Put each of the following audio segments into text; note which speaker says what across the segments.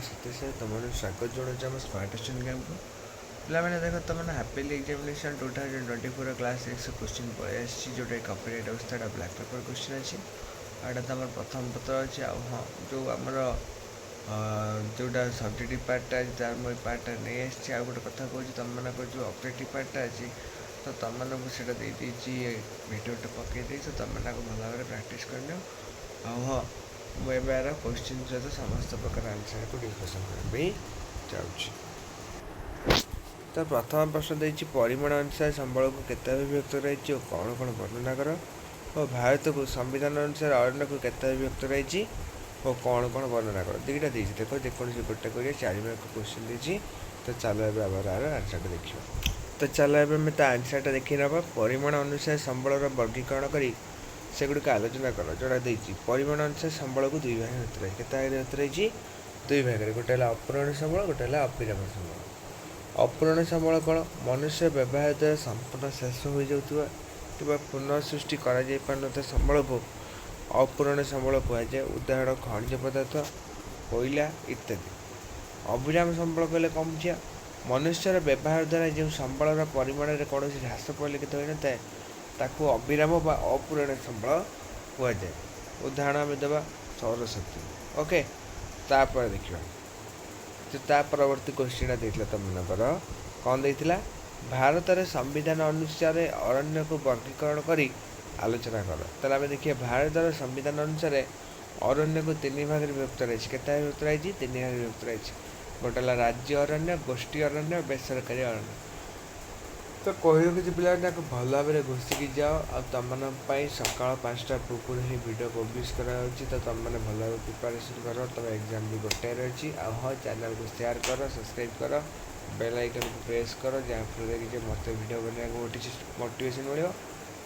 Speaker 1: Satish sir. ତୁମମାନଙ୍କୁ ସ୍ୱାଗତ ଜଣାଉଛି ଆମ ସ୍ମାର୍ଟ ଷ୍ଟୁଡେଣ୍ଟ କ୍ୟାମ୍ପକୁ। ପିଲାମାନେ, ଦେଖ, ତୁମମାନେ half yearly examination 2024 class 6 question ପଳେଇ ଆସିଛି, ଯେଉଁଟା କପିରାଇଟ୍ ଅବସ୍ଥା। ଏଇଟା ବ୍ଲାକ୍ ପେପର୍ କୋଶ୍ଚିନ୍ ଅଛି ଆଉ ଏଇଟା ତୁମର ପ୍ରଥମ ପତ୍ର ଅଛି। ଆଉ ହଁ, ଯେଉଁ ଆମର ଯେଉଁଟା ସବଜେକ୍ଟିଭ୍ ପାର୍ଟଟା ଅଛି, ତାର ମୁଁ ଏ ପାର୍ଟଟା ନେଇ ଆସିଛି। ଆଉ ଗୋଟେ କଥା କହୁଛି, ତୁମମାନଙ୍କର ଯେଉଁ ଅବଜେକ୍ଟିଭ୍ ପାର୍ଟଟା ଅଛି, ତ ତୁମମାନଙ୍କୁ ସେଇଟା ଦେଇଦେଇଛି, ଭିଡ଼ିଓଟା ପକାଇ ଦେଇଛି, ତ ତୁମେ ତାକୁ ଭଲ ଭାବରେ ପ୍ରାକ୍ଟିସ୍ କରିନିଅ। ଆଉ ହଁ, ମୁଁ ଏବେ ଆର କୋଶ୍ଚିନ୍ ସହିତ ସମସ୍ତ ପ୍ରକାର ଆନ୍ସର୍କୁ ଡିସ୍କସନ୍ କରିବା ପାଇଁ ଯାଉଛି। ତ ପ୍ରଥମ ପ୍ରଶ୍ନ ଦେଇଛି, ପରିମାଣ ଅନୁସାରେ ସମ୍ବଳକୁ କେତେ ବିଭକ୍ତ ରହିଛି ଓ କ'ଣ କ'ଣ ବର୍ଣ୍ଣନା କର। ଓ ଭାରତକୁ ସମ୍ବିଧାନ ଅନୁସାରେ ଅରଣ୍ୟକୁ କେତେ ବିଭକ୍ତ ରହିଛି ଓ କ'ଣ କ'ଣ ବର୍ଣ୍ଣନା କର। ଦୁଇଟା ଦେଇଛି, ଦେଖ, ଯେକୌଣସି ଗୋଟେ କରିବା। 4 ମାର୍କ କୋଶ୍ଚିନ୍ ଦେଇଛି। ତ ଚାଲ, ଏବେ ଆମର ଆର ଆନ୍ସର୍ଟା ଦେଖିବା। ତ ଚାଲ, ଏବେ ଆମେ ତା ଆନ୍ସର୍ଟା ଦେଖି ନେବା। ପରିମାଣ ଅନୁସାରେ ସମ୍ବଳର ବର୍ଗୀକରଣ କରି ସେଗୁଡ଼ିକ ଆଲୋଚନା କର, ଯେଉଁଟା ଦେଇଛି। ପରିମାଣ ଅନୁସାରେ ସମ୍ବଳକୁ ଦୁଇ ଭାଗରେ ବିଭକ୍ତ ରହିଛି। କେତେ ଭାଗରେ ବିଭକ୍ତ ରହିଛି? ଦୁଇ ଭାଗରେ। ଗୋଟେ ହେଲା ଅପୂରଣ ସମ୍ବଳ, ଗୋଟେ ହେଲା ଅବିରାମ ସମ୍ବଳ। ଅପୂରଣ ସମ୍ବଳ କ'ଣ? ମନୁଷ୍ୟ ବ୍ୟବହାର ଦ୍ୱାରା ସମ୍ପୂର୍ଣ୍ଣ ଶେଷ ହୋଇଯାଉଥିବା କିମ୍ବା ପୁନଃ ସୃଷ୍ଟି କରାଯାଇ ପାରୁନଥିବା ସମ୍ବଳକୁ ଅପୂରଣ ସମ୍ବଳ କୁହାଯାଏ। ଉଦାହରଣ, ଖଣିଜ ପଦାର୍ଥ, କୋଇଲା ଇତ୍ୟାଦି। ଅବିରାମ ସମ୍ବଳ କହିଲେ କ'ଣ ବୁଝିବା? ମନୁଷ୍ୟର ବ୍ୟବହାର ଦ୍ୱାରା ଯେଉଁ ସମ୍ବଳର ପରିମାଣରେ କୌଣସି ହ୍ରାସ ପରିଲକ୍ଷିତ ହୋଇନଥାଏ, ତାକୁ ଅବିରାମ ବା ଅପୂରଣ ସମ୍ବଳ କୁହାଯାଏ। ଉଦାହରଣ ଆମେ ଦେବା ସୌରଶକ୍ତି। ଓକେ, ତାପରେ ଦେଖିବା ଯେ ତା ପରବର୍ତ୍ତୀ କୋଶ୍ଚିନ୍ଟା ଦେଇଥିଲା ତୁମମାନଙ୍କର। କ'ଣ ଦେଇଥିଲା? ଭାରତରେ ସମ୍ବିଧାନ ଅନୁସାରେ ଅରଣ୍ୟକୁ ବର୍ଗୀକରଣ କରି ଆଲୋଚନା କର। ତାହେଲେ ଆମେ ଦେଖିବା, ଭାରତର ସମ୍ବିଧାନ ଅନୁସାରେ ଅରଣ୍ୟକୁ ତିନି ଭାଗରେ ବିଭକ୍ତ ରହିଛି। କେତେ ଭାଗରେ ବିଭକ୍ତ ରହିଛି? ତିନି ଭାଗରେ ବିଭକ୍ତ ରହିଛି। ଗୋଟେ ହେଲା ରାଜ୍ୟ ଅରଣ୍ୟ, ଗୋଷ୍ଠୀ ଅରଣ୍ୟ, ବେସରକାରୀ ଅରଣ୍ୟ। ତ କହି ରଖୁଛି ପିଲାମାନେ, ତାକୁ ଭଲ ଭାବରେ ଘୋଷିକି ଯାଅ। ଆଉ ତମମାନଙ୍କ ପାଇଁ ସକାଳ 5ଟା ପୂର୍ବରୁ ହିଁ ଭିଡ଼ିଓ ପବ୍ଲିଶ କରାଯାଉଛି। ତ ତମମାନେ ଭଲ ଭାବେ ପ୍ରିପାରେସନ୍ କର। ତମ ଏକ୍ଜାମ୍ ବି ଗୋଟାଏରେ ଅଛି। ଆଉ ହଁ, ଚ୍ୟାନେଲକୁ ସେୟାର କର, ସବସ୍କ୍ରାଇବ୍ କର, ବେଲ୍ ଆଇକନ୍କୁ ପ୍ରେସ୍ କର, ଯାହାଫଳରେ କି ଯେ ମୋତେ ଭିଡ଼ିଓ ବନେଇବାକୁ ମୋଟିଭେସନ୍ ମିଳିବ,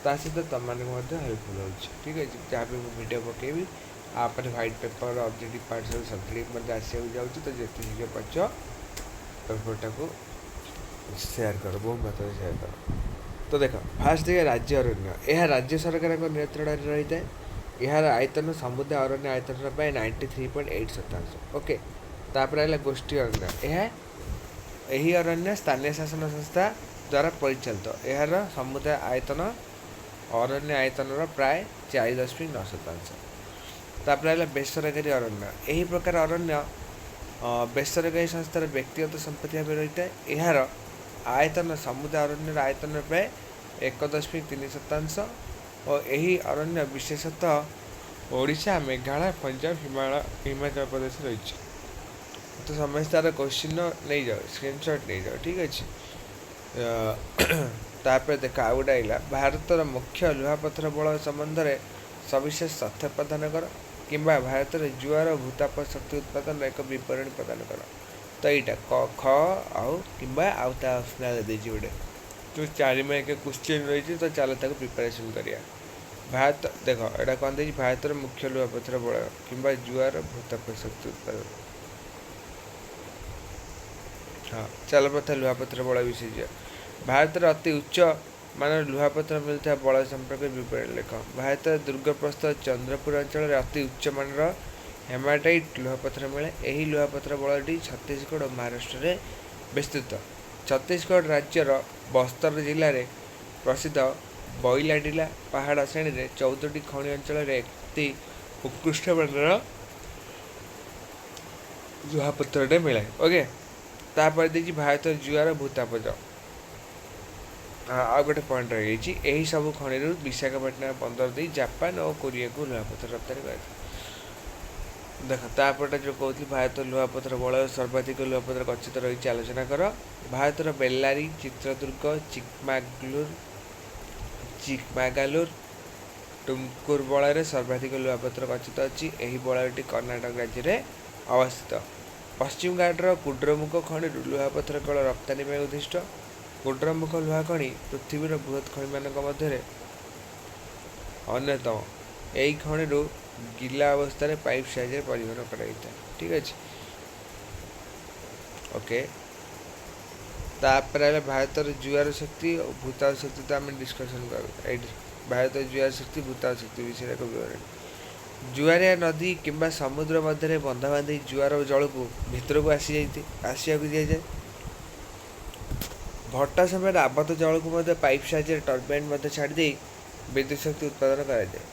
Speaker 1: ତା ସହିତ ତମମାନଙ୍କୁ ମଧ୍ୟ ହେଲ୍ପଫୁଲ୍ ହେଉଛି। ଠିକ୍ ଅଛି, ଯାହା ବି ମୁଁ ଭିଡ଼ିଓ ପକାଇବି ତାପରେ ହ୍ୱାଇଟ୍ ପେପର୍, ଅବଜେକ୍ଟିଭ୍ ପାର୍ଟ ସବୁ ସବଜେକ୍ଟିଭ୍ ମଧ୍ୟ ଆସିବାକୁ ଯାଉଛି। ତ ଯେତେ ଶୀଘ୍ର ପାରୁଛ ପେପର୍ଟାକୁ ସେୟାର କର, ବହୁ ମାତ୍ରାରେ ସେୟାର କର। ତ ଦେଖ, ଫାର୍ଷ୍ଟ ଦେଖିବା ରାଜ୍ୟ ଅରଣ୍ୟ। ଏହା ରାଜ୍ୟ ସରକାରଙ୍କ ନିୟନ୍ତ୍ରଣରେ ରହିଥାଏ। ଏହାର ଆୟତନ ସମୁଦାୟ ଅରଣ୍ୟ ଆୟତନର ପ୍ରାୟ 93.8%। ଓକେ, ତାପରେ ହେଲା ଗୋଷ୍ଠୀ ଅରଣ୍ୟ। ଏହି ଅରଣ୍ୟ ସ୍ଥାନୀୟ ଶାସନ ସଂସ୍ଥା ଦ୍ୱାରା ପରିଚାଳିତ। ଏହାର ସମୁଦାୟ ଆୟତନ ଅରଣ୍ୟ ଆୟତନର ପ୍ରାୟ 4.9%। ତାପରେ ହେଲା ବେସରକାରୀ ଅରଣ୍ୟ। ଏହି ପ୍ରକାର ଅରଣ୍ୟ ବେସରକାରୀ ସଂସ୍ଥାର ବ୍ୟକ୍ତିଗତ ସମ୍ପତ୍ତି ଭାବେ ରହିଥାଏ। ଏହାର ଆୟତନ ସମୁଦାୟ ଅରଣ୍ୟର ଆୟତନ ପ୍ରାୟ 1.3% ଓ ଏହି ଅରଣ୍ୟ ବିଶେଷତଃ ଓଡ଼ିଶା, ମେଘାଳୟ, ପଞ୍ଜାବ, ହିମାଚଳ ପ୍ରଦେଶ ରହିଛି। ତ ସମସ୍ତେ ତାର କୋଶ୍ଚିନ୍ ନେଇଯାଅ, ସ୍କ୍ରିନସଟ୍ ନେଇଯାଅ। ଠିକ୍ ଅଛି, ତାପରେ ଦେଖ, ଆଉ ଗୋଟେ ଆଇଲା, ଭାରତର ମୁଖ୍ୟ ଲୁହାପଥର ବଳୟ ସମ୍ବନ୍ଧରେ ସବିଶେଷ ତଥ୍ୟ ପ୍ରଦାନ କର କିମ୍ବା ଭାରତରେ ଜୁଆର ଭୂତାପ ଶକ୍ତି ଉତ୍ପାଦନର ଏକ ବିବରଣୀ ପ୍ରଦାନ କର। ତ ଏଇଟା କ, ଖ ଆଉ କିମ୍ବା ଆଉ ତା ଅପସନାଲ୍ ଦେଇଛି ଗୋଟେ। ତ 4 ମାର୍କ କୋଶ୍ଚିନ୍ ରହିଛି। ତ ଚାଲ, ତାକୁ ପ୍ରିପାରେସନ୍ କରିବା। ଭାରତ, ଦେଖ, ଏଇଟା କ'ଣ ଦେଇଛି? ଭାରତର ମୁଖ୍ୟ ଲୁହାପଥର ବଳୟ କିମ୍ବା ଜୁଆର ଭୂତାପ ଶକ୍ତି ଉତ୍ପାଦନ। ହଁ, ଚାଲ, ପ୍ରଥମେ ଲୁହାପଥର ବଳୟ ବିଷୟ ଯିବା। ଭାରତର ଅତି ଉଚ୍ଚ ମାନର ଲୁହାପଥର ମିଳୁଥିବା ବଳୟ ସମ୍ପର୍କରେ ବିବରଣୀ ଲେଖ। ଭାରତର ଦୁର୍ଗପ୍ରସ୍ଥ ଚନ୍ଦ୍ରପୁର ଅଞ୍ଚଳରେ ଅତି ଉଚ୍ଚ ମାନର ହେମାଟାଇଟ୍ ଲୁହାପଥର ମିଳେ। ଏହି ଲୁହାପଥର ବଳୟଟି ଛତିଶଗଡ଼ ଓ ମହାରାଷ୍ଟ୍ରରେ ବିସ୍ତୃତ। ଛତିଶଗଡ଼ ରାଜ୍ୟର ବସ୍ତର ଜିଲ୍ଲାରେ ପ୍ରସିଦ୍ଧ ବଇଲାଡିଲା ପାହାଡ଼ ଶ୍ରେଣୀରେ 14ଟି ଖଣି ଅଞ୍ଚଳରେ ଅତି ଉତ୍କୃଷ୍ଟ ମାନର ଲୁହାପଥରଟେ ମିଳେ। ଓକେ, ତାପରେ ଦେଇଛି ଭାରତର ଜୁଆର ଭୂତାପଜ। ଆଉ ଗୋଟେ ପଏଣ୍ଟ ରହିଯାଇଛି। ଏହି ସବୁ ଖଣିରୁ ବିଶାଖାପାଟଣା ବନ୍ଦର ଦେଇ ଜାପାନ ଓ କୋରିଆକୁ ଲୁହାପଥର ରପ୍ତାନୀ କରାଯାଏ। ଦେଖ, ତାପରଟା ଯେଉଁ କହୁଥିଲି, ଭାରତ ଲୁହାପଥର ବଳୟ ସର୍ବାଧିକ ଲୁହାପଥର ଗଚ୍ଛିତ ରହିଛି, ଆଲୋଚନା କର। ଭାରତର ବେଲ୍ଲାରୀ, ଚିତ୍ରଦୁର୍ଗ, ଚିକମାଗାଲୁର, ଟୁମକୁର ବଳୟରେ ସର୍ବାଧିକ ଲୁହାପଥର ଗଚ୍ଛିତ ଅଛି। ଏହି ବଳୟଟି କର୍ଣ୍ଣାଟକ ରାଜ୍ୟରେ ଅବସ୍ଥିତ। ପଶ୍ଚିମଘାଟର କୁଡ୍ରମୁଖ ଖଣିରୁ ଲୁହାପଥର କେବଳ ରପ୍ତାନୀ ପାଇଁ ଉଦ୍ଦିଷ୍ଟ। କୁଡ୍ରମୁଖ ଲୁହା ଖଣି ପୃଥିବୀର ବୃହତ୍ ଖଣିମାନଙ୍କ ମଧ୍ୟରେ ଅନ୍ୟତମ। ଏହି ଖଣିରୁ ଗିଲା ଅବସ୍ଥାରେ ପାଇପ୍ ସାହାଯ୍ୟରେ ପରିବହନ କରାଯାଇଥାଏ। ଠିକ୍ ଅଛି, ଓକେ, ତାପରେ ହେଲା ଭାରତର ଜୁଆର ଶକ୍ତି ଓ ଭୂତାପ ଶକ୍ତି। ତ ଆମେ ଡିସ୍କସନ୍ କରୁ ଏଇଠି ଭାରତର ଜୁଆର ଶକ୍ତି, ଭୂତାପ ଶକ୍ତି ବିଷୟରେ ଏକ ବିବରଣୀ। ଜୁଆରିଆ ନଦୀ କିମ୍ବା ସମୁଦ୍ର ମଧ୍ୟରେ ବନ୍ଧ ବାନ୍ଧି ଜୁଆର ଜଳକୁ ଭିତରକୁ ଆସିବାକୁ ଦିଆଯାଏ। ଭଟ୍ଟା ସମୟରେ ଆବଦ୍ଧ ଜଳକୁ ମଧ୍ୟ ପାଇପ୍ ସାହାଯ୍ୟରେ ଟର୍ବାଇନ୍ ମଧ୍ୟ ଛାଡ଼ିଦେଇ ବିଦ୍ୟୁତ୍ ଶକ୍ତି ଉତ୍ପାଦନ କରାଯାଏ।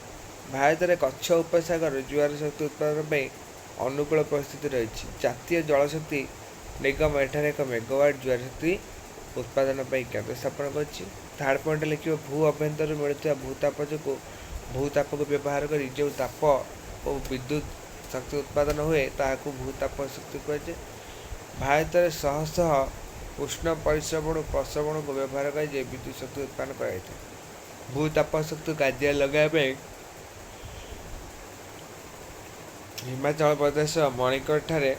Speaker 1: ଭାରତରେ କଚ୍ଛ ଉପସାଗର ଜୁଆର ଶକ୍ତି ଉତ୍ପାଦନ ପାଇଁ ଅନୁକୂଳ ପରିସ୍ଥିତି ରହିଛି। ଜାତୀୟ ଜଳଶକ୍ତି ନିଗମ ଏଠାରେ ଏକ ମେଗାୱାଟ୍ ଜୁଆର ଶକ୍ତି ଉତ୍ପାଦନ ପାଇଁ କେନ୍ଦ୍ର ସ୍ଥାପନ କରିଛି। ଥାର୍ଡ଼ ପଏଣ୍ଟ ଲେଖିବ, ଭୂ ଅଭ୍ୟନ୍ତରରୁ ମିଳୁଥିବା ଭୂତାପଜକୁ ଭୂତାପକୁ ବ୍ୟବହାର କରି ଯେଉଁ ତାପ ଓ ବିଦ୍ୟୁତ୍ ଶକ୍ତି ଉତ୍ପାଦନ ହୁଏ, ତାହାକୁ ଭୂତାପ ଶକ୍ତି କୁହାଯାଏ। ଭାରତରେ ଶହ ଶହ ଉଷ୍ଣ ପରିସ୍ରବଣ ପ୍ରସ୍ରବଣକୁ ବ୍ୟବହାର କରାଯାଇ ବିଦ୍ୟୁତ୍ ଶକ୍ତି ଉତ୍ପାଦନ କରାଯାଇଥାଏ। ଭୂତାପ ଶକ୍ତି କାର୍ଯ୍ୟରେ ଲଗାଇବା ପାଇଁ ହିମାଚଳ ପ୍ରଦେଶ ମଣିକରଠାରେ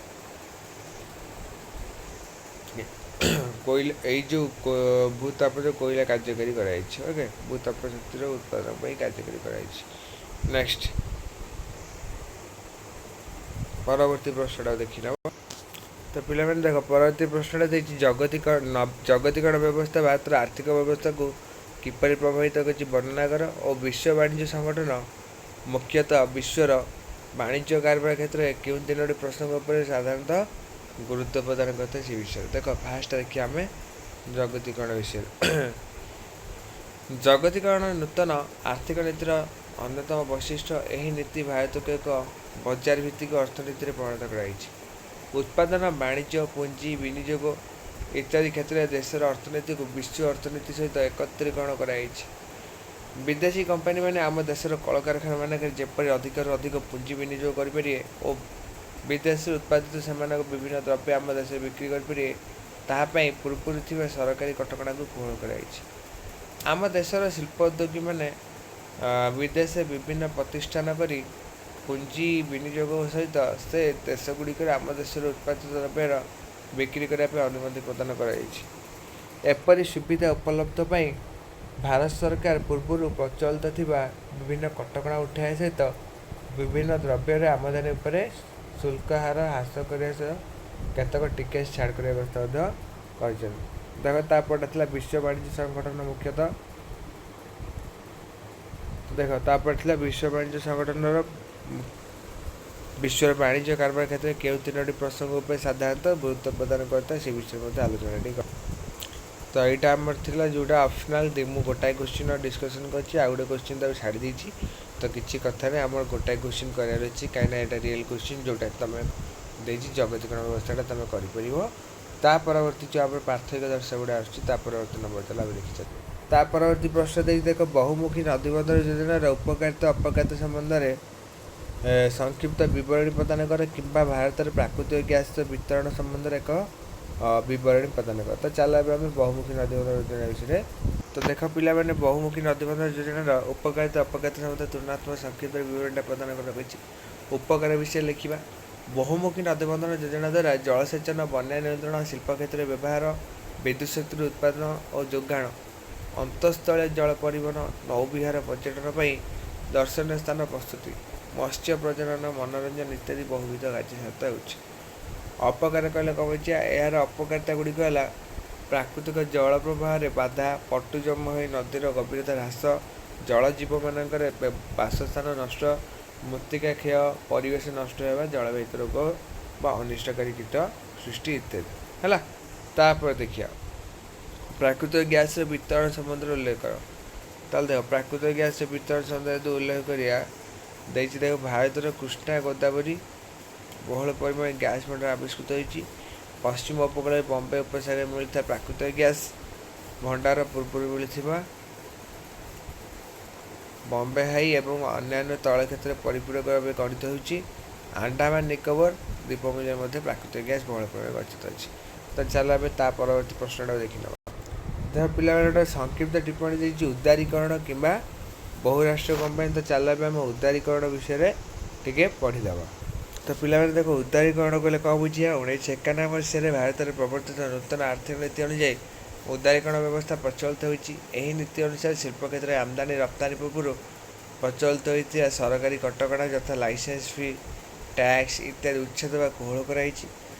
Speaker 1: କୋଇଲା, ଏଇ ଯେଉଁ ଭୂତାପଜ କୋଇଲା କାର୍ଯ୍ୟକାରୀ କରାଯାଇଛି। ଓକେ, ଭୂତାପ ଶକ୍ତିର ଉତ୍ପାଦନ ପାଇଁ କାର୍ଯ୍ୟକାରୀ କରାଯାଇଛି। ନେକ୍ସଟ, ପରବର୍ତ୍ତୀ ପ୍ରଶ୍ନଟା ଦେଖିନେବ। ତ ପିଲାମାନେ ଦେଖ, ପରବର୍ତ୍ତୀ ପ୍ରଶ୍ନଟା ଦେଇଛି, ଜଗତୀକରଣ ବ୍ୟବସ୍ଥା ଭାରତର ଆର୍ଥିକ ବ୍ୟବସ୍ଥାକୁ କିପରି ପ୍ରଭାବିତ କରିଛି ବର୍ଣ୍ଣନା କର ଓ ବିଶ୍ୱ ବାଣିଜ୍ୟ ସଂଗଠନ ମୁଖ୍ୟତଃ ବିଶ୍ୱର ବାଣିଜ୍ୟ କାରବାର କ୍ଷେତ୍ରରେ କେଉଁ ତିନୋଟି ପ୍ରସଙ୍ଗ ଉପରେ ସାଧାରଣତଃ ଗୁରୁତ୍ୱ ପ୍ରଦାନ କରିଥାଏ ସେ ବିଷୟରେ। ଦେଖ, ଫାଷ୍ଟ ଦେଖିବା ଆମେ ଜଗତୀକରଣ ବିଷୟରେ। ଜଗତୀକରଣ ନୂତନ ଆର୍ଥିକ ନୀତିର ଅନ୍ୟତମ ବୈଶିଷ୍ଟ୍ୟ। ଏହି ନୀତି ଭାରତକୁ ଏକ ବଜାର ଭିତ୍ତିକ ଅର୍ଥନୀତିରେ ପରିଣତ କରାଯାଇଛି। ଉତ୍ପାଦନ, ବାଣିଜ୍ୟ, ପୁଞ୍ଜି ବିନିଯୋଗ ଇତ୍ୟାଦି କ୍ଷେତ୍ରରେ ଦେଶର ଅର୍ଥନୀତିକୁ ବିଶ୍ୱ ଅର୍ଥନୀତି ସହିତ ଏକତ୍ରୀକରଣ କରାଯାଇଛି। ବିଦେଶୀ କମ୍ପାନୀମାନେ ଆମ ଦେଶର କଳକାରଖାନାମାନଙ୍କରେ ଯେପରି ଅଧିକରୁ ଅଧିକ ପୁଞ୍ଜି ବିନିଯୋଗ କରିପାରିବେ ଓ ବିଦେଶରୁ ଉତ୍ପାଦିତ ସେମାନଙ୍କ ବିଭିନ୍ନ ଦ୍ରବ୍ୟ ଆମ ଦେଶରେ ବିକ୍ରି କରିପାରିବେ, ତାହା ପାଇଁ ପୂର୍ବରୁ ଥିବା ସରକାରୀ କଟକଣାକୁ କୋହଳ କରାଯାଇଛି। ଆମ ଦେଶର ଶିଳ୍ପ ଉଦ୍ୟୋଗୀମାନେ ବିଦେଶରେ ବିଭିନ୍ନ ପ୍ରତିଷ୍ଠାନ କରି ପୁଞ୍ଜି ବିନିଯୋଗ ସହିତ ସେ ଦେଶ ଗୁଡ଼ିକରେ ଆମ ଦେଶର ଉତ୍ପାଦିତ ଦ୍ରବ୍ୟର ବିକ୍ରି କରିବା ପାଇଁ ଅନୁମତି ପ୍ରଦାନ କରାଯାଇଛି। ଏପରି ସୁବିଧା ଉପଲବ୍ଧ ପାଇଁ ଭାରତ ସରକାର ପୂର୍ବରୁ ପ୍ରଚଳିତ ଥିବା ବିଭିନ୍ନ କଟକଣା ଉଠାଇବା ସହିତ ବିଭିନ୍ନ ଦ୍ରବ୍ୟର ଆମଦାନୀ ଉପରେ ଶୁଳ୍କ ହାର ହ୍ରାସ କରିବା ସହ କେତେକ ଟିକସ ଛାଡ଼ କରିବା ବ୍ୟବସ୍ଥା ମଧ୍ୟ କରିଛନ୍ତି। ଦେଖ, ତାପରଟା ଥିଲା ବିଶ୍ୱ ବାଣିଜ୍ୟ ସଂଗଠନ ମୁଖ୍ୟତଃ। ଦେଖ, ତାପରେ ଥିଲା ବିଶ୍ୱ ବାଣିଜ୍ୟ ସଂଗଠନର ବିଶ୍ୱର ବାଣିଜ୍ୟ କାରବାର କ୍ଷେତ୍ରରେ କେଉଁ ତିନୋଟି ପ୍ରସଙ୍ଗ ଉପରେ ସାଧାରଣତଃ ଗୁରୁତ୍ୱ ପ୍ରଦାନ କରିଥାଏ ସେ ବିଷୟରେ ମଧ୍ୟ ଆଲୋଚନା ଟିକେ। ତ ଏଇଟା ଆମର ଥିଲା ଯେଉଁଟା ଅପସନାଲ୍। ମୁଁ ଗୋଟାଏ କୋଶ୍ଚିନ୍ ଡିସ୍କସନ୍ କରିଛି, ଆଉ ଗୋଟେ କୋଶ୍ଚିନ୍ ତାକୁ ଛାଡ଼ି ଦେଇଛି। ତ କିଛି କଥା ନାହିଁ, ଆମର ଗୋଟାଏ କୋଶ୍ଚିନ୍ କରିବାର ଅଛି, କାହିଁକିନା ଏଇଟା ରିଏଲ୍ କୋଶ୍ଚିନ୍ ଯେଉଁଟା ତୁମେ ଦେଇଛି ଜଗତୀକରଣ ବ୍ୟବସ୍ଥାଟା ତୁମେ କରିପାରିବ। ତା ପରବର୍ତ୍ତୀ ଯେଉଁ ଆମର ପାର୍ଥକ୍ୟ ଦର୍ଶ ଗୁଡ଼ା ଆସୁଛି, ତା ପରବର୍ତ୍ତୀ ନମ୍ବର ତାହେଲେ ଆମେ ଦେଖିଚାଲିବା। ତା ପରବର୍ତ୍ତୀ ପ୍ରଶ୍ନ ଦେଇଛି ଦେଖ, ବହୁମୁଖୀ ନଦୀବନ୍ଧର ଯୋଜନାର ଉପକାରିତା ଅପକାରିତା ସମ୍ବନ୍ଧରେ ସଂକ୍ଷିପ୍ତ ବିବରଣୀ ପ୍ରଦାନ କର କିମ୍ବା ଭାରତରେ ପ୍ରାକୃତିକ ଗ୍ୟାସ୍ର ବିତରଣ ସମ୍ବନ୍ଧରେ ଏକ ବିବରଣୀ ପ୍ରଦାନ କର। ତ ଚାଲ ଏବେ ଆମେ ବହୁମୁଖୀ ନଦୀବନ୍ଧ ଯୋଜନା ବିଷୟରେ। ତ ଦେଖ ପିଲାମାନେ, ବହୁମୁଖୀ ନଦୀବନ୍ଧ ଯୋଜନାର ଉପକାରିତା ଅପକାରିତା ସମ୍ବନ୍ଧରେ ତୁଳନାତ୍ମକ ସଂକ୍ଷିପ୍ତ ବିବରଣୀଟା ପ୍ରଦାନ କରାଯାଇଛି। ଉପକାର ବିଷୟରେ ଲେଖିବା। ବହୁମୁଖୀ ନଦୀବନ୍ଧନ ଯୋଜନା ଦ୍ୱାରା ଜଳସେଚନ, ବନ୍ୟା ନିୟନ୍ତ୍ରଣ, ଶିଳ୍ପ କ୍ଷେତ୍ରରେ ବ୍ୟବହାର, ବିଦ୍ୟୁତ୍ ଶକ୍ତିର ଉତ୍ପାଦନ ଓ ଯୋଗାଣ, ଅନ୍ତଃସ୍ଥଳୀୟ ଜଳ ପରିବହନ, ନୌବିହାର, ପର୍ଯ୍ୟଟନ ପାଇଁ ଦର୍ଶନୀୟ ସ୍ଥାନ ପ୍ରସ୍ତୁତି, ମତ୍ସ୍ୟ ପ୍ରଜନନ, ମନୋରଞ୍ଜନ ଇତ୍ୟାଦି ବହୁବିଧ କାର୍ଯ୍ୟ ସାଧିତ ହେଉଛି। ଅପକାର କହିଲେ କ'ଣ ବୁଝିବା? ଏହାର ଅପକାରିତା ଗୁଡ଼ିକ ହେଲା ପ୍ରାକୃତିକ ଜଳ ପ୍ରବାହରେ ବାଧା, ପଟୁ ଜମା ହୋଇ ନଦୀର ଗଭୀରତା ହ୍ରାସ, ଜଳ ଜୀବମାନଙ୍କର ବାସସ୍ଥାନ ନଷ୍ଟ, ମୃତ୍ତିକା କ୍ଷୟ, ପରିବେଶ ନଷ୍ଟ ହେବା, ଜଳବାହିତ ରୋଗ ବା ଅନିଷ୍ଟକାରୀ କୀଟ ସୃଷ୍ଟି ଇତ୍ୟାଦି ହେଲା। ତାପରେ ଦେଖିବା ପ୍ରାକୃତିକ ଗ୍ୟାସ୍ର ବିତରଣ ସମ୍ବନ୍ଧରେ ଉଲ୍ଲେଖ କର। ତାହେଲେ ଦେଖ, ପ୍ରାକୃତିକ ଗ୍ୟାସ୍ର ବିତରଣ ସମ୍ବନ୍ଧରେ ଯଦି ଉଲ୍ଲେଖ କରିବା ଦେଇଛି, ଦେଖ, ଭାରତର କୃଷ୍ଣା ଗୋଦାବରୀ ବହୁଳ ପରିମାଣରେ ଗ୍ୟାସ୍ ଭଣ୍ଡାର ଆବିଷ୍କୃତ ହୋଇଛି। ପଶ୍ଚିମ ଉପକୂଳରେ ବମ୍ବେ ଉପସାଗରରେ ମିଳିଥିବା ପ୍ରାକୃତିକ ଗ୍ୟାସ୍ ଭଣ୍ଡାର ପୂର୍ବରୁ ମିଳିଥିବା ବମ୍ବେ ହାଇ ଏବଂ ଅନ୍ୟାନ୍ୟ ତୈଳ କ୍ଷେତ୍ରରେ ପରିପୂରକ ଭାବେ ଗଣିତ ହେଉଛି। ଆଣ୍ଡାମାନ ନିକୋବର ଦ୍ୱୀପପୁଞ୍ଜରେ ମଧ୍ୟ ପ୍ରାକୃତିକ ଗ୍ୟାସ୍ ବହୁଳ ପରିମାଣରେ ଗଚ୍ଛିତ ଅଛି। ତ ଚାଲ ଆମେ ତା ପରବର୍ତ୍ତୀ ପ୍ରଶ୍ନଟାକୁ ଦେଖିନେବା। ଦେଖ ପିଲାମାନେ, ଗୋଟେ ସଂକ୍ଷିପ୍ତ ଟିପ୍ପଣୀ ଦେଇଛି ଉଦାରୀକରଣ କିମ୍ବା ବହୁରାଷ୍ଟ୍ରୀୟ କମ୍ପାନୀ। ତ ଚାଲ ଏବେ ଆମେ ଉଦାରୀକରଣ ବିଷୟରେ ଟିକେ ପଢ଼ିଦେବା। ତ ପିଲାମାନେ ଦେଖ, ଉଦାରୀକରଣ କହିଲେ କ'ଣ ବୁଝିବା? 1991 ମସିହାରେ ଭାରତରେ ପ୍ରବର୍ତ୍ତିତ ନୂତନ ଆର୍ଥିକ ନୀତି ଅନୁଯାୟୀ ଉଦାରୀକରଣ ବ୍ୟବସ୍ଥା ପ୍ରଚଳିତ ହୋଇଛି। ଏହି ନୀତି ଅନୁସାରେ ଶିଳ୍ପ କ୍ଷେତ୍ରରେ ଆମଦାନୀ ରପ୍ତାନୀ ପୂର୍ବରୁ ପ୍ରଚଳିତ ହୋଇଥିବା ସରକାରୀ କଟକଣା ଯଥା ଲାଇସେନ୍ସ ଫି, ଟ୍ୟାକ୍ସ ଇତ୍ୟାଦି ଉଚ୍ଛେଦ ବା କୋହଳ କରାଯାଇଛି।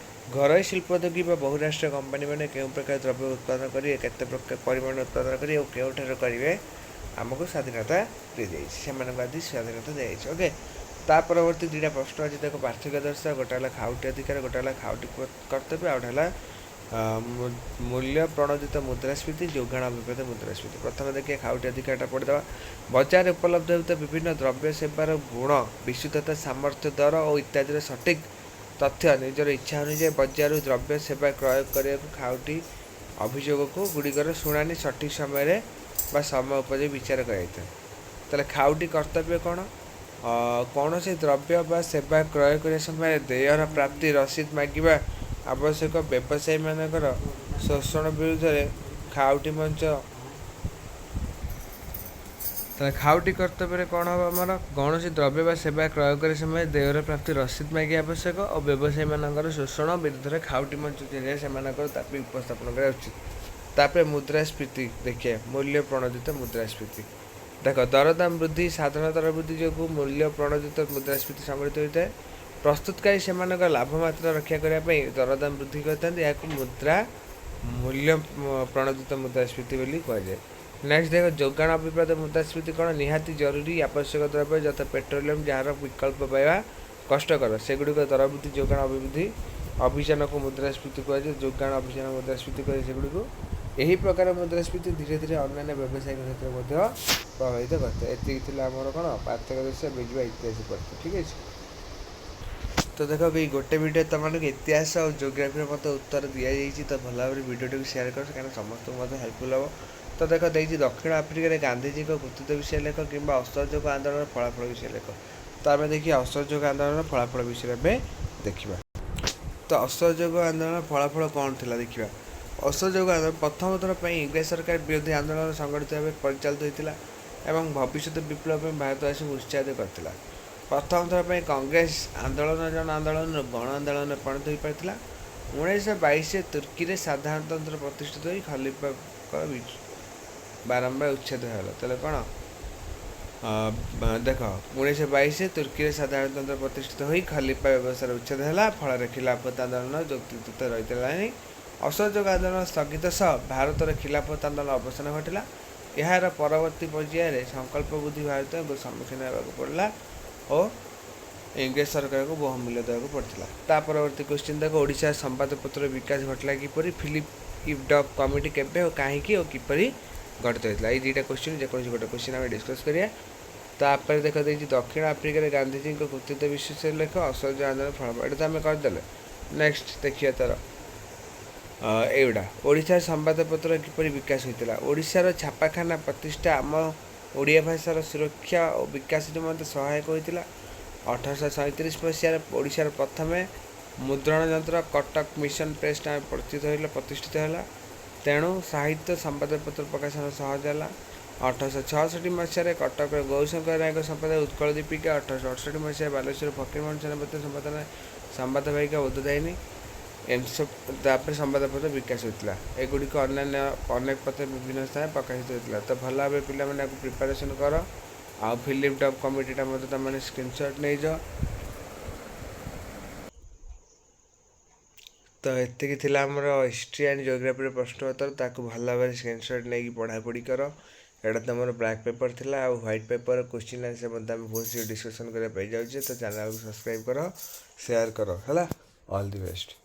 Speaker 1: ଘରୋଇ ଶିଳ୍ପୋଦ୍ୟୋଗୀ ବା ବହୁରାଷ୍ଟ୍ରୀୟ କମ୍ପାନୀମାନେ କେଉଁ ପ୍ରକାର ଦ୍ରବ୍ୟ ଉତ୍ପାଦନ କରିବେ, କେତେ ପ୍ରକାର ପରିମାଣ ଉତ୍ପାଦନ କରିବେ ଓ କେଉଁଠାରୁ କରିବେ, ଆମକୁ ସ୍ୱାଧୀନତା ଦିଆଯାଇଛି, ସେମାନଙ୍କୁ ଆଦି ସ୍ୱାଧୀନତା ଦିଆଯାଇଛି। ଓକେ, ତା ପରବର୍ତ୍ତୀ ଦୁଇଟା ପ୍ରଶ୍ନ ଅଛି ଦେଖ, ପାର୍ଥକ୍ୟ ଦର୍ଶାଅ। ଗୋଟେ ହେଲା ଖାଉଟି ଅଧିକାର, ଗୋଟେ ହେଲା ଖାଉଟି କର୍ତ୍ତବ୍ୟ, ଆଉ ଗୋଟେ ହେଲା ମୂଲ୍ୟ ପ୍ରଣୋଦିତ ମୁଦ୍ରାସ୍ଫୀତି, ଯୋଗାଣ ଅଭିପ୍ରେତ ମୁଦ୍ରାସ୍ଫୀତି। ପ୍ରଥମେ ଦେଖିବା ଖାଉଟି ଅଧିକାରଟା ପଢ଼ିଦେବା। ବଜାରରେ ଉପଲବ୍ଧ ହେଉଥିବା ବିଭିନ୍ନ ଦ୍ରବ୍ୟ ସେବାର ଗୁଣ, ବିଶୁଦ୍ଧତା, ସାମର୍ଥ୍ୟ, ଦର ଓ ଇତ୍ୟାଦିର ସଠିକ୍ ତଥ୍ୟ, ନିଜର ଇଚ୍ଛା ଅନୁଯାୟୀ ବଜାରରୁ ଦ୍ରବ୍ୟ ସେବା କ୍ରୟ କରିବାକୁ ଖାଉଟି ଅଭିଯୋଗକୁ ଗୁଡ଼ିକର ଶୁଣାଣି ସଠିକ୍ ସମୟରେ ବା ସମୟ ଉପଯୋଗୀ ବିଚାର କରାଯାଇଥାଏ। ତାହେଲେ ଖାଉଟି କର୍ତ୍ତବ୍ୟ କ'ଣ? କୌଣସି ଦ୍ରବ୍ୟ ବା ସେବା କ୍ରୟ କରିବା ସମୟରେ ଦେୟର ପ୍ରାପ୍ତି ରସିଦ ମାଗିବା ଆବଶ୍ୟକ। ବ୍ୟବସାୟୀମାନଙ୍କର ଶୋଷଣ ବିରୁଦ୍ଧରେ ଖାଉଟି ମଞ୍ଚ। ତାହେଲେ ଖାଉଟି କର୍ତ୍ତବ୍ୟରେ କ'ଣ ହେବ ଆମର? କୌଣସି ଦ୍ରବ୍ୟ ବା ସେବା କ୍ରୟ କରିବା ସମୟରେ ଦେୟର ପ୍ରାପ୍ତି ରସିଦ ମାଗିବା ଆବଶ୍ୟକ ଓ ବ୍ୟବସାୟୀମାନଙ୍କର ଶୋଷଣ ବିରୁଦ୍ଧରେ ଖାଉଟି ମଞ୍ଚ ଜରିଆରେ ସେମାନଙ୍କର ଦାବି ଉପସ୍ଥାପନ କରିବା ଉଚିତ। ତାପରେ ମୁଦ୍ରାସ୍ଫୀତି ଦେଖିବା, ମୂଲ୍ୟ ପ୍ରଣୋଦିତ ମୁଦ୍ରାସ୍ଫୀତି। ଦେଖ, ଦରଦାମ ବୃଦ୍ଧି, ସାଧାରଣ ଦର ବୃଦ୍ଧି ଯୋଗୁଁ ମୂଲ୍ୟ ପ୍ରଣୋଦିତ ମୁଦ୍ରାସ୍ଫୀତି ସଂଗଠିତ ହୋଇଥାଏ। ପ୍ରସ୍ତୁତକାରୀ ସେମାନଙ୍କ ଲାଭ ମାତ୍ରା ରକ୍ଷା କରିବା ପାଇଁ ଦରଦାମ ବୃଦ୍ଧି କରିଥାନ୍ତି। ଏହାକୁ ମୂଲ୍ୟ ପ୍ରଣୋଦିତ ମୁଦ୍ରାସ୍ଫୀତି ବୋଲି କୁହାଯାଏ। ନେକ୍ସଟ ଦେଖ, ଯୋଗାଣ ଅଭିପ୍ରେତ ମୁଦ୍ରାସ୍ଫୀତି କ'ଣ? ନିହାତି ଜରୁରୀ ଆବଶ୍ୟକ ଦ୍ରବ୍ୟ ଯଥା ପେଟ୍ରୋଲିୟମ, ଯାହାର ବିକଳ୍ପ ପାଇବା କଷ୍ଟକର, ସେଗୁଡ଼ିକ ଦର ବୃଦ୍ଧି ଯୋଗାଣ ଅଭିବୃଦ୍ଧି ଅଭିଯାନକୁ ମୁଦ୍ରାସ୍ଫୀତି କୁହାଯାଏ। ଯୋଗାଣ ଅଭିଯାନ ମୁଦ୍ରାସ୍ଫୀତି କୁହାଯାଏ ସେଗୁଡ଼ିକୁ। ଏହି ପ୍ରକାର ମୁଦ୍ରାସ୍ଫୀତି ଧୀରେ ଧୀରେ ଅନ୍ୟାନ୍ୟ ବ୍ୟବସାୟିକ କ୍ଷେତ୍ରରେ ମଧ୍ୟ ପ୍ରଭାବିତ କରିଥାଏ। ଏତିକି ଥିଲା ଆମର କ'ଣ ପାର୍ଥକ୍ୟ ଦେଶ। ଏବେ ଯିବା ଇତିହାସ ପଢ଼ିତେ, ଠିକ୍ ଅଛି? ତ ଦେଖ, ଏଇ ଗୋଟେ ଭିଡ଼ିଓ ତୁମମାନଙ୍କୁ ଇତିହାସ ଆଉ ଜିଓଗ୍ରାଫିର ମଧ୍ୟ ଉତ୍ତର ଦିଆଯାଇଛି। ତ ଭଲ ଭାବରେ ଭିଡ଼ିଓଟିକୁ ସେୟାର କର, କାରଣ ସମସ୍ତଙ୍କୁ ମଧ୍ୟ ହେଲ୍ପଫୁଲ୍ ହେବ। ତ ଦେଖ, ଦେଇଛି ଦକ୍ଷିଣ ଆଫ୍ରିକାରେ ଗାନ୍ଧିଜୀଙ୍କ କୃତିତ୍ୱ ବିଷୟରେ ଲେଖ କିମ୍ବା ଅସହଯୋଗ ଆନ୍ଦୋଳନର ଫଳାଫଳ ବିଷୟରେ ଲେଖ। ତ ଆମେ ଦେଖିବା ଅସହଯୋଗ ଆନ୍ଦୋଳନର ଫଳାଫଳ ବିଷୟରେ ଏବେ ଦେଖିବା। ତ ଅସହଯୋଗ ଆନ୍ଦୋଳନର ଫଳାଫଳ କ'ଣ ଥିଲା ଦେଖିବା। ଅସହଯୋଗ ଆନ୍ଦୋଳନ ପ୍ରଥମ ଥର ପାଇଁ ଇଂରେଜ ସରକାର ବିରୋଧୀ ଆନ୍ଦୋଳନ ସଂଗଠିତ ଭାବେ ପରିଚାଳିତ ହୋଇଥିଲା ଏବଂ ଭବିଷ୍ୟତ ବିପ୍ଳବ ପାଇଁ ଭାରତବାସୀଙ୍କୁ ଉତ୍ସାହିତ କରିଥିଲା। ପ୍ରଥମ ଥର ପାଇଁ କଂଗ୍ରେସ ଆନ୍ଦୋଳନ ଜନ ଆନ୍ଦୋଳନରୁ ଗଣ ଆନ୍ଦୋଳନରେ ପରିଣତ ହୋଇପାରିଥିଲା। 1922ରେ ତୁର୍କୀରେ ସାଧାରଣତନ୍ତ୍ର ପ୍ରତିଷ୍ଠିତ ହୋଇ ଖଲିଫାଙ୍କର ବାରମ୍ବାର ଉଚ୍ଛେଦ ହେଲା। ତାହେଲେ କ'ଣ ଦେଖ, 1922ରେ ତୁର୍କୀରେ ସାଧାରଣତନ୍ତ୍ର ପ୍ରତିଷ୍ଠିତ ହୋଇ ଖଲିଫା ବ୍ୟବସ୍ଥାର ଉଚ୍ଛେଦ ହେଲା। ଫଳରେ ଖିଲାଫତ ଆନ୍ଦୋଳନ ଯୁକ୍ତିଯୁକ୍ତ ରହିଥିଲା ନାହିଁ। ଅସହଯୋଗ ଆନ୍ଦୋଳନ ସ୍ଥଗିତ ସହ ଭାରତର ଖିଲାଫତ ଆନ୍ଦୋଳନ ଅବସାନ ଘଟିଲା। ଏହାର ପରବର୍ତ୍ତୀ ପର୍ଯ୍ୟାୟରେ ସଂକଳ୍ପ ବୁଦ୍ଧି ଭାରତୀୟଙ୍କୁ ସମ୍ମୁଖୀନ ହେବାକୁ ପଡ଼ିଲା ଓ ଇଂରେଜ ସରକାରକୁ ବହୁମୂଲ୍ୟ ଦେବାକୁ ପଡ଼ିଥିଲା। ତା ପରବର୍ତ୍ତୀ କ୍ୱେଶ୍ଚିନ୍ ଦେଖ, ଓଡ଼ିଶା ସମ୍ବାଦପତ୍ରର ବିକାଶ ଘଟିଲା କିପରି? ଫିଲିପ୍ ଡଫ୍ କମିଟି କେବେ ଓ କାହିଁକି ଓ କିପରି ଗଠିତ ହୋଇଥିଲା? ଏଇ ଦୁଇଟା କ୍ୱେଶ୍ଚିନ୍, ଯେକୌଣସି ଗୋଟେ କ୍ୱେଶ୍ଚିନ୍ ଆମେ ଡିସ୍କସ୍ କରିବା। ତାପରେ ଦେଖ ଦେଇଛି ଦକ୍ଷିଣ ଆଫ୍ରିକାରେ ଗାନ୍ଧିଜୀଙ୍କ କୃତିତ୍ୱ ବିଷୟରେ ଲେଖ, ଅସହଯୋଗ ଆନ୍ଦୋଳନ ଫଳାଫଳ। ଏଇଟା ତ ଆମେ କରିଦେଲେ। ନେକ୍ସଟ ଦେଖିବା ତାର ଏଇଗୁଡ଼ା। ଓଡ଼ିଶାର ସମ୍ବାଦପତ୍ର କିପରି ବିକାଶ ହୋଇଥିଲା? ଓଡ଼ିଶାର ଛାପାଖାନା ପ୍ରତିଷ୍ଠା ଆମ ଓଡ଼ିଆ ଭାଷାର ସୁରକ୍ଷା ଓ ବିକାଶ ନିମନ୍ତେ ସହାୟକ ହୋଇଥିଲା। 1837 ମସିହାରେ ଓଡ଼ିଶାର ପ୍ରଥମେ ମୁଦ୍ରଣ ଯନ୍ତ୍ର କଟକ ମିଶନ ପ୍ରେସ୍ ନାମରେ ପରିଚିତ ହେଲା, ପ୍ରତିଷ୍ଠିତ ହେଲା। ତେଣୁ ସାହିତ୍ୟ ସମ୍ବାଦପତ୍ର ପ୍ରକାଶନ ସହଜ ହେଲା। 1866 ମସିହାରେ କଟକର ଗୌରୀଶଙ୍କର ରାୟଙ୍କ ସମ୍ପାଦକ ଉତ୍କଳ ଦୀପିକା, 1868 ମସିହାରେ ବାଲେଶ୍ୱର ଫକୀରମୋହନ ସେନାପତି ସମ୍ପାଦନା ସମ୍ବାଦବାହିକା ବୋଧଦାୟିନୀ ଏମସ। ତାପରେ ସମ୍ବାଦପତ୍ର ବିକାଶ ହୋଇଥିଲା। ଏଗୁଡ଼ିକ ଅନ୍ୟାନ୍ୟ ଅନେକ ପତ୍ର ବିଭିନ୍ନ ସ୍ଥାନରେ ପ୍ରକାଶିତ ହୋଇଥିଲା। ତ ଭଲ ଭାବେ ପିଲାମାନେ ଆକୁ ପ୍ରିପାରେସନ୍ କର ଆଉ ଫିଲିପ୍ ଡଫ୍ କମିଟିଟା ମଧ୍ୟ ତୁମେମାନେ ସ୍କ୍ରିନସଟ୍ ନେଇଯାଅ। ତ ଏତିକି ଥିଲା ଆମର ହିଷ୍ଟ୍ରି ଆଣ୍ଡ ଜିଓଗ୍ରାଫିର ପ୍ରଶ୍ନ ଉତ୍ତର। ତାକୁ ଭଲ ଭାବରେ ସ୍କ୍ରିନସଟ୍ ନେଇକି ପଢ଼ାପଢ଼ି କର। ଏଇଟା ତୁମର ବ୍ଲାକ୍ ପେପର୍ ଥିଲା ଆଉ ହ୍ୱାଇଟ୍ ପେପର୍ କ୍ୱେଶ୍ଚିନ୍ ଆନ୍ସର୍ ମଧ୍ୟ ଆମେ ବହୁତ ଶୀଘ୍ର ଡିସ୍କସନ୍ କରିବା ପାଇଁ ଯାଉଛେ। ତ ଚ୍ୟାନେଲକୁ ସବସ୍କ୍ରାଇବ୍ କର, ସେୟାର କର। ହେଲା, ଅଲ୍ the best.